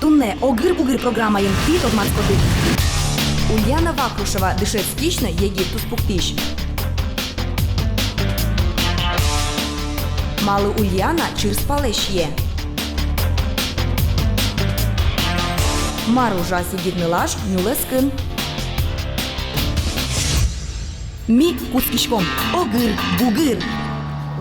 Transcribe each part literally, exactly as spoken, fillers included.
Туннэ «Огыр-бугыр» программаын тӥ тодматскоды: Ульяна Вахрушева, дышетскись но егит туспуктӥсь. Малы Ульяна чырс палэзь сие? Мар ужаз егит нылаш нюлэскын? Ми кутскиськом. Огыр-бугыр.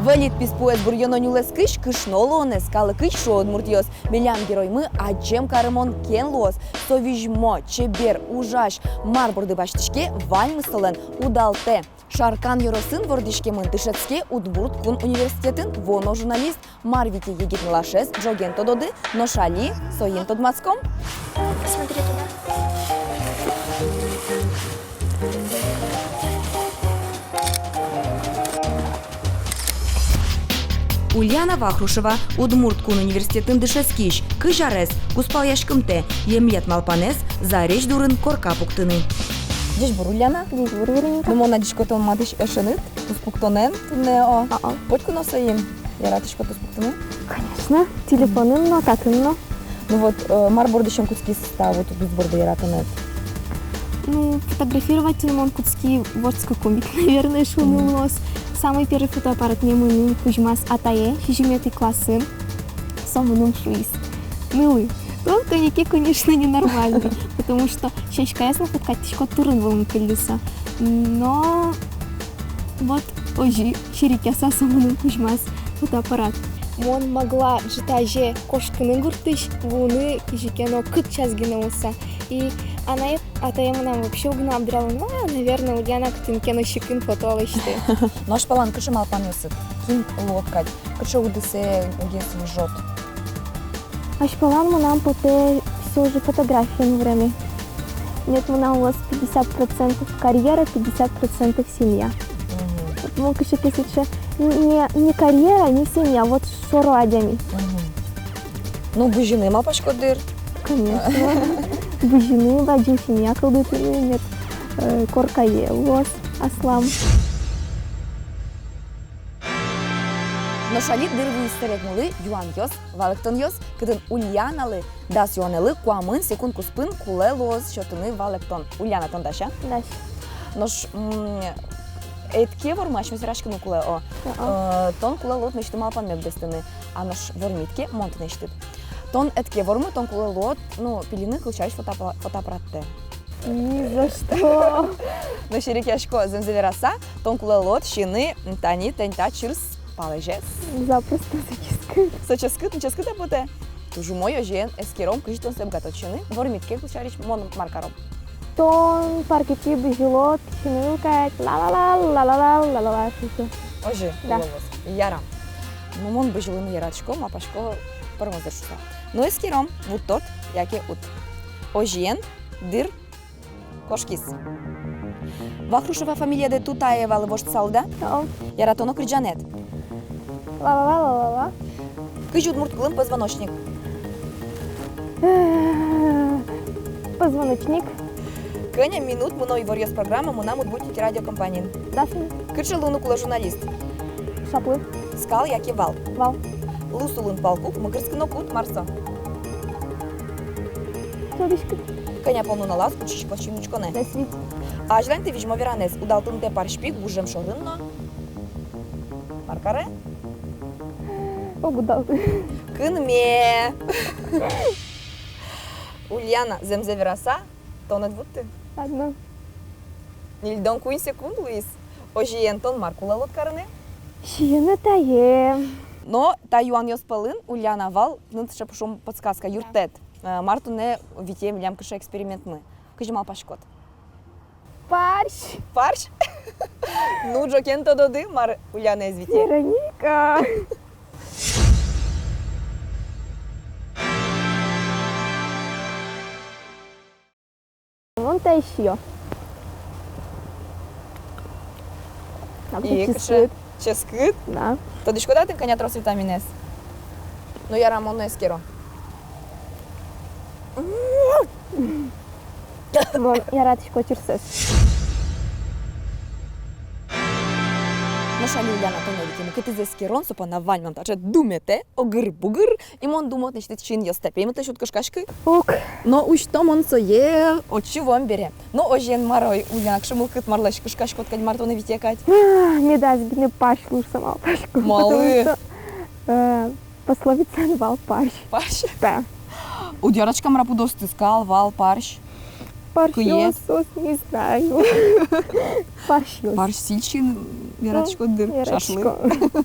Выль писпуэз быръёно нюлэскысь кышнолонэз, калыкысь шуо удмуртъёс. Милям героймы адӟем карымон кен луоз. Со визьмо, чебер, ужась, мар борды басьтӥське, ваньмыз солэн удалтэ. Шаркан ёросын вордӥськемын, дышетске Удмурт кун университетын, вуоно журналист. Мар вите егит нылашез, ӝоген тододы, нош али соин тодматском. Посмотри туда. Ульяна Вахрушева, Удмурт кун университетын дышетскись, кызь арес, кузпалъяськымтэ, емлет малпанэз — зарезь дурын корка пуктыны. Ӟечбур, Ульяна. Ӟечбур, Вероника. Ну, мон адӟисько, тон матысь эшеныд туспуктонэн туннэ, о. А-а. Котьку но соин яратӥськод туспуктыны? Конечно. Телефонын но, татын но. Ну вот, э, мар бордысен кутскиз та вот удыс борды яратонэд? Ну, фотографировать мон кутски вордскыкум ик, наверное, шуыны луоз. Самый первый фотоаппаратме мыным кузьмаз атае, сизьыметӥ классын. Со мыным шуиз: «Нылы, тон кӧня ке, конечно, ненормальный», потому что сяськаез но кыскатӥськод турын вылын кылльыса. Но вот озьы серекъяса со мыным кузьмаз фотоаппарат. Мон могла ӝытазе кошкыны гуртысь, вуыны кызьы ке но кык час гинэ улса. И анае, атае мынам вообще уг на обдыралын: «А, наверное, Ульяна кытын ке но сикын фото лэсьтэ». Нош палан кыӵе малпанъёсыд? Кин луод кадь? Кыӵе удысэ гес выжод? Азьпалан мынам потэ всё же фотографиен выреме. Мед мынам луоз пятьдесят процентов карьера, пятьдесят процентов семья. Мгм. Вот мон кыӵе ке сыӵе не, не карьера, не семья, вот шоро адями. Мгм. Ну, бызьыны малпаськод дыр? Конечно. Бызьыны, бадӟым семья кылдытыны, мед, э, коркае луоз аслам. Нош али дыр вуиз сэрегмылы юанъёс, валэктонъёс, кытын Ульяналы дас юанэлы куамын секунд куспын кулэ луоз сётыны валэктон. Ульяна, тон дась-а? Дась. Нош, м, ӧд ке вормы, асьмеос вераськыны кулэ, о. Ага. Э, тон кулэ луод мынэсьтым малпанме быдэстыны, а нош вормид ке, мон тынэсьтыд. Тон ӧд ке вормы, тон кулэ луод, ну, пилыны кылсярысь фотоаппа-, фотоаппаратэ. Ни за что. Но серекъясько, зэмзэ вераса, тон кулэ луод сиыны тани тэнь та чырс палэзез. Запросто, со ческыт. Со ческыт, ну, ческыт-а потэ? Туж умой, озьыен, эскером, кызьы тон сое быгатод сиыны, вормид ке, кылсярысь, мон мар каром? Тон паркетӥ бызьылод, сиыны кадь, ла-ла-ла, ла-ла-ла, ла-ла-ла, шуыса. Озьы, да. Луоз. Ярам. Ну, мон бызьылыны яратӥсько, малпасько, пӧрмоз дыр шуыса. Ну, эскером, вуттод яке уд. Озьыен, дыр кошкиз. Вахрушева фамилиядэ Тутаевалы воштысалыд-а? О. Яратоно кырӟанэд? Ла-ла-ла, ла-ла-ла. Кызьы удмурт кылын позвоночник? Позвоночник. Кӧня минут мыно «Иворъёс» программа «Мынам Удмуртие» телерадиокомпаниын? Дас минут. Кыӵе луыны кулэ журналист? Шаплы. Скал яке вал? Вал. Лус улын палкук, мыкырскыны кут, мар со? Тодӥськы. Кӧня пол нуналаз учкиськод синучконэ? Дас вить. Азьланьты визьмо веранэз: удалтымтэ парсь пи гужем шорын но мар каре? Уг удалты. Кынме. Ульяна, зэмзэ вераса, тон ӧд вутты. Ладно. Ньыльдон куинь секунд луиз. Озьыен, тон мар кулэ луод карыны? Сиыны тае. Но та юанъёс пӧлын, Ульяна, вал тыныд сыӵе, шуом, подсказка, юрттэт. Э, мар туннэ вите милям кыӵе экспериментмы? Кызьы малпаськод? Парсь. Парсь? Ну, ӝоген тододы, мар Ульянаез вите. Вероника. Мон тае сиё. И кыӵе ческыт. Ческыт? Да. Тодӥськод-а тон, кӧня трос витаминэз? Ну, ярам, мон но эскеро. Мон яратӥсько чырсэз. Нош али, Ульяна, тонэ витьы мукетыз эскерон, со понна ваньмам таӵе думетэ, огыр-бугыр, и мон думаю, тынэсьтыд синъёстэ пеймытлэсь уд кышкаськы. Ок. Но усьто мон сое отчы вуэм бере. Но озьыен, мар ай, Ульяна, кыӵе мылкыд, марлэсь кышкаськод кадь, мар тонэ витьы кадь? А, медаз гинэ пась луы, шуса малпасько. Малы? Потому что, э, пословицаын вал парсь. Парсь? Да. Уд яратӥськы-а, мар-а, пудоосты, скал, вал, парсь? Парсьёс, кыед. Соос, не знаю. Парсьёс. Парсь сӥль сиыны яратӥськод дыр, ну, шашлык. Яратӥсько.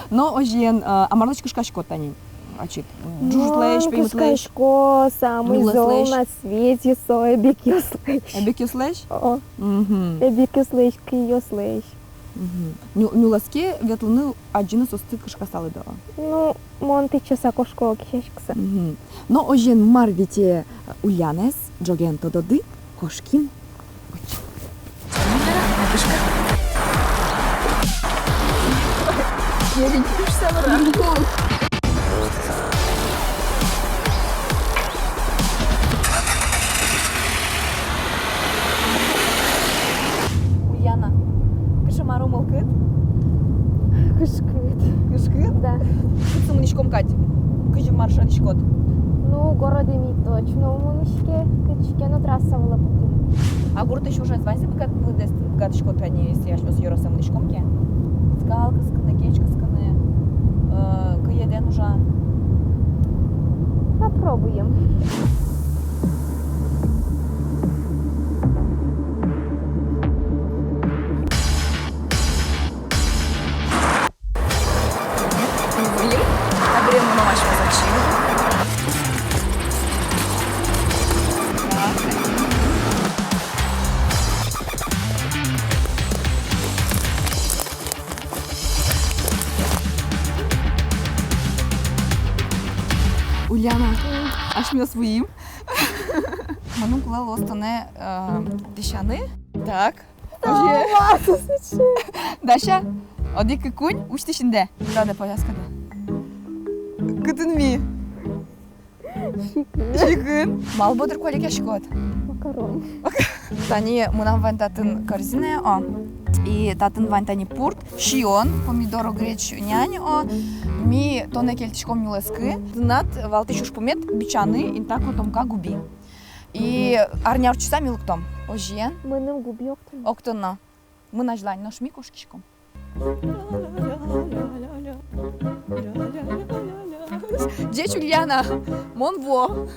Но озьыен, а, а марлэсь кышкаськод тани? Ачид, м, ӝужытлэсь, пеймытлэсь. Мон кышкасько, самый зол на свете со эбекъёслэсь. Эбекъёслэсь? О. Мгм. Эбекъёслэсь, кыйёслэсь. Мгм. Ню-, нюлэске ветлыны адӟыны соосты кышкасалыд-а? Ну, мон тэтчаса кошко кесяськыса. Мгм. Но озьыен, мар витьы Ульянаез, ӝоген тододы, кошким. Ульяна, кыӵе мар мылкыд? Кышкыт. Кышкыт? Да. Кытчы мынӥськом кадь? Кызьы, мар шӧдӥськод? Ну, городэ ми точно ум мынӥське, кытчы ке но трасса вылэ потӥм. А гуртысь ужез ваньзэ быгат-, быдэстыны быгатӥськод-а ни, если асьмеос ёросэ мынӥськом ке? Скал кыскыны, кеч кыскыны, э, кыедэн ужан. Попробуем. Мгм. Табере мыном асьмеос отчы. Так. Ульяна, асьмеос вуим. Мыным кулэ луоз тонэ, э, дӥсяны. Так. Озьы. Дася, одӥг-кык, куинь, усьты синдэ. Радэ повязкадэ. Кытын ми? Сикын. Сикын. Малы, бодыр куалекъяськод? Макарон. Тани мынам вань татын корзинае, о. И татын вань тани пурт, сиён, помидор, огреч, нянь, о. Ми тонэ кельтӥськом нюлэскы. Тынад валтӥсь ужпумед бичаны интак котомка губи. И арня ортчыса ми лыктом. Озьыен. Мыным губи октоно. Октоно. Мын азьлань, нош ми кошкиськом. Ӟеч, Ульяна, мон вуо.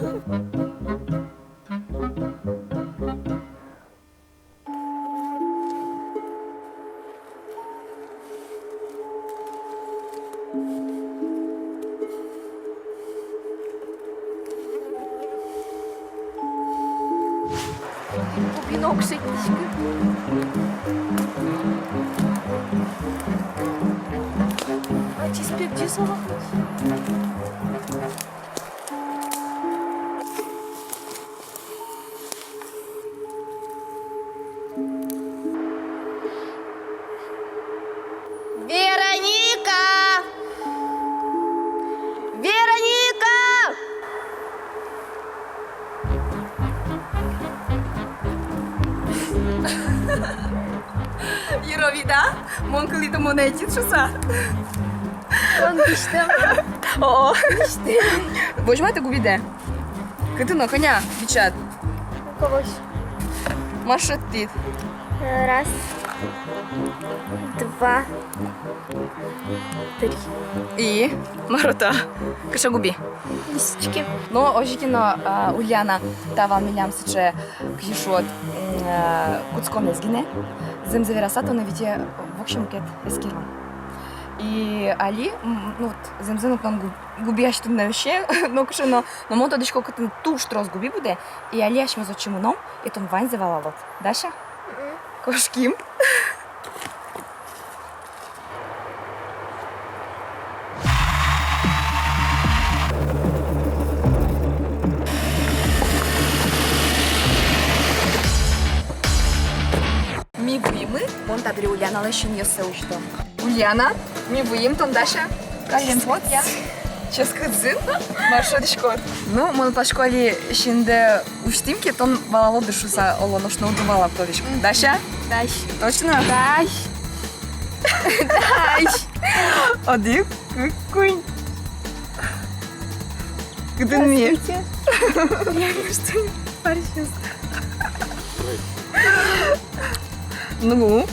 Пинок сыктӥськы. Ачиз пегӟиз со. Вероника! Вероника! Йыро, вида? Мон кылӥ, тон монэ ӧтид шуса. Тон пиштем. О. Пиштем. Возьматы губидэ. Кытын но, кӧня бичад? Кого? Мар шедьтӥд? Раз, два, три. И мар отын? Кыӵе губи? Лисички. Но озьы ке но, а, Ульяна, та вал милям сыӵе, кызьы шуод, м, а, кутсконэз гинэ. Зэмзэ вераса, тонэ витьы воксё мукет эскерон. И али, м, ну вот, зэмзэ но тон гу-, губиясь туннэ вообще нокыӵе но, но мон тодӥсько, кытын туж трос губи будэ, и али асьмеос отчы мыном, и тон ваньзэ валалод. Дася? Мгм. Кошким. Ми вуимы, мон табере Ульяналэсь синъёссэ усьто. Ульяна, ми вуим, тон, Дася? Каллен пот, я. Ческыт зын, мар шӧдӥськод? Ну, мон малпасько, али синдэ усьтӥм ке, тон валалод дыр шуса, оло, нош но уд вала, кытысь. Мгм. Дася? Дась. Точно? Дась. Ай! Одӥг, кык, куинь. Кытын ми? Здравствуйте. Я не знаю, парсиос. Ну,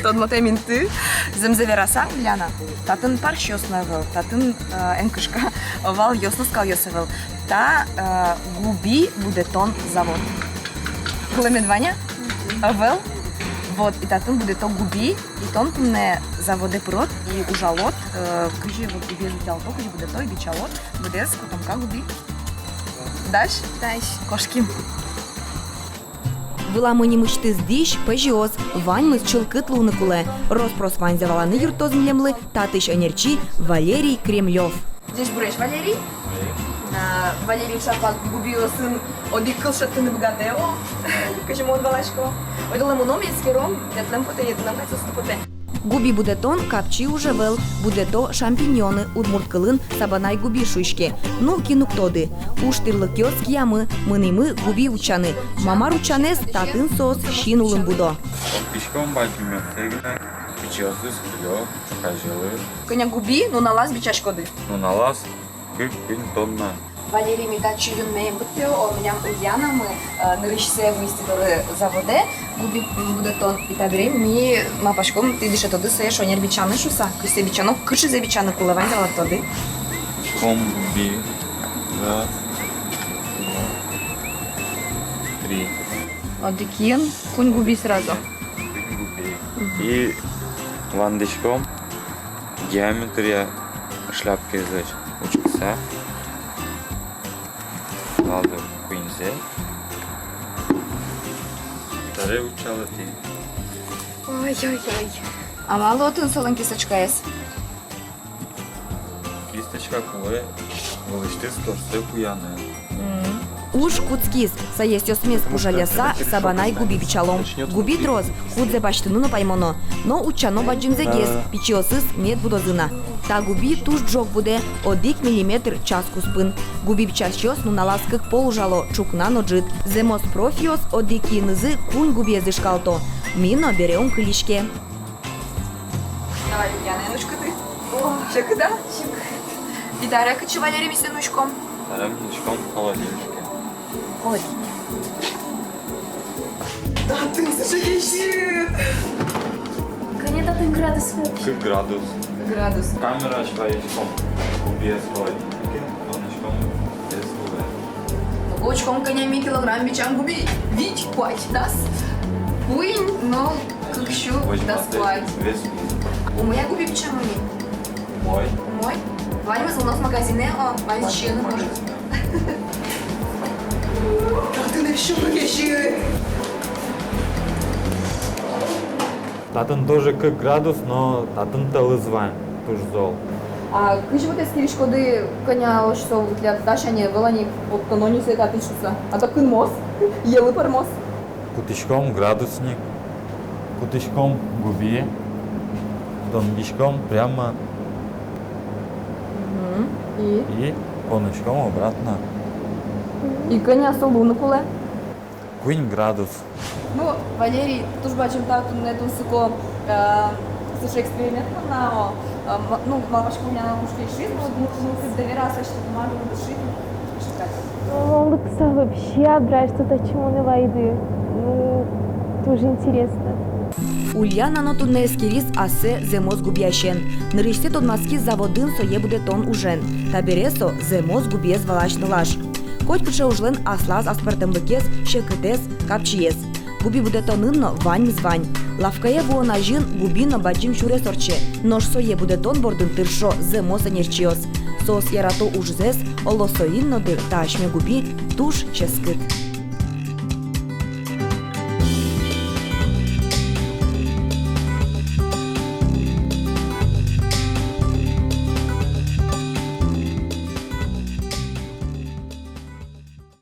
тодмотэм инты. Зэмзэ вераса, Ульяна, татын парсиос но ӧвӧл, татын, э, эн кышка, вал ёслы скалъёс ӧвӧл. Та, э, губи будэтон завод. Кулэ мед вань-а? Ӧвӧл? Вот, и татын будэто губи, и тон туннэ заводэ пырод и ужалод, э, кызьы вот губиез утялто, кызьы будэто и бичалод, быдэс котомка губи. Дась? Дась. Кошким. Выламы нимысьтыз дӥсь, пӧзиос, ваньмыз чылкыт луыны кулэ. Рос-прос ваньзэ валаны юрттоз милемлы татысь ӧнерчи Валерий Кремлёв. Ӟечбуресь, Валерий. А, Валерий Шапак губиосын одӥг кыл шедьтыны быгатэ, о. Кызьы мон валасько. Ойдолэ мыном, эскером, ветлэм потэ, ветлэм кадь состы потэ. Губи будэтон капчи уж ӧвӧл, будэто шампиньоны, удмурт кылын сабанай губи шуиське. Ну, кин уг тоды. Уж тӥрлыкъёс киямы, мынӥмы губи утчаны. Ма мар утчанэз, татын соос син улын будо. Октӥськом бадӟымъёссэ гинэ, пичиосыз кылё, ӵуказелы. Кӧня губи нуналаз бичаськоды? Нуналаз кык-куинь тонна. Валерий, ми татчы юнме ӧм быдтэ, о, милям Ульянамы, э, нырысьсэ вуиз тӥ доры заводэ, губи, м, будэтон, и табере ми малпаськом, тӥ дышетоды сое шонер бичаны шуыса, кызьы сое бичано, кыӵезэ бичаны кулэ, ваньзэ валатоды. Ком губи, раз, два, три. Одӥгын куинь губи сразу. Куинь губи. Мгм. И вандӥськом диаметръя шляпкаезлэсь учкыса. Валды куиньзэ. Таре утчалэ тӥ. Ой-ой-ой. А малы отын солэн кисточкаез? Кисточка кулэ вылысьтыз торсэ куяны. Мгм. Уж кутскиз, саесъёсмес пужалляса, сабанай губи бичалом. Губи трос, кудзэ басьтыны но паймоно. Но утчано бадӟымзэгес, пичиосыз мед будозы на. Та губи туж ӝог будэ, одӥг миллиметр час куспын. Губи бичасьёс нуналаз кык пол ужало, ӵукна но ӝыт. Зэмос профиос одӥг киынызы куинь губиез ишкалто. Ми но бере ум кылиське. Давай, Ульяна, нуиськоды. О, секыт-а? Секыт. И таре кытчы, Валерий, ми сое нуиськом? Таре ми нуиськом холодильнике. Холодильник. Татын сыӵе кезьыт. Кӧня татын градус вообще? Кык градус. Кык градус. Камера ачпаиськом. Губиез холодильнике. Тон учком вес губиез. Учком, кӧня ми килограмм бичам губи. Вить, куать, дас, куинь, нол, кык сю дас куать. Вес. Умой-а губи бичамын? Умой. Умой? Ваньмыз уноз магазинэ, о, ваньмыз сиыны можно. Татын ещё кык сю. Татын тоже кык градус, но татын тӧлыз вань, туж зол. А кызьы вот эскериськоды, кӧня озьы со вот тӥляд дась-а ни, ӧвӧл-а ни, вот тон но ни сое татысь шуса? А то кынмоз, йӧлы пӧрмоз. Кутӥськом градусник, кутӥськом губи, донгиськом прямо. Мгм. И? И понӥськом обратно. И кӧня со луыны кулэ? Куинь градус. Ну, Валерий, туж бадӟым тау туннэ тунсыко, э, сыӵе эксперимент понна, о, э, м-, ну, малпасько, милям кушкешиз, ну, ну, ну, кызьы доверяться, что бумага не дышит, шукать. Ну, лыкса вообще абрай, что татчы мон ӧй вайды. Ну, тоже интересно. Ульяна но туннэ эскериз ассэ зэмос губиясен. Нырысьсэ тодматскиз заводын сое будэтон ужен. Табере со зэмос губиез валась нылаш. Котькыӵе ужлэн аслаз аспӧртэмлыкез, секытэз, капчиез. Губи будэтонын но ваньмыз вань. Лавкае вуон азьын губи но бадӟым сюрес ортче. Нош сое будэтон бордын тыршо зэмос ӧнерчиос. Соос ярато ужзэс, оло, соин но дыр та асьме губи туж ческыт.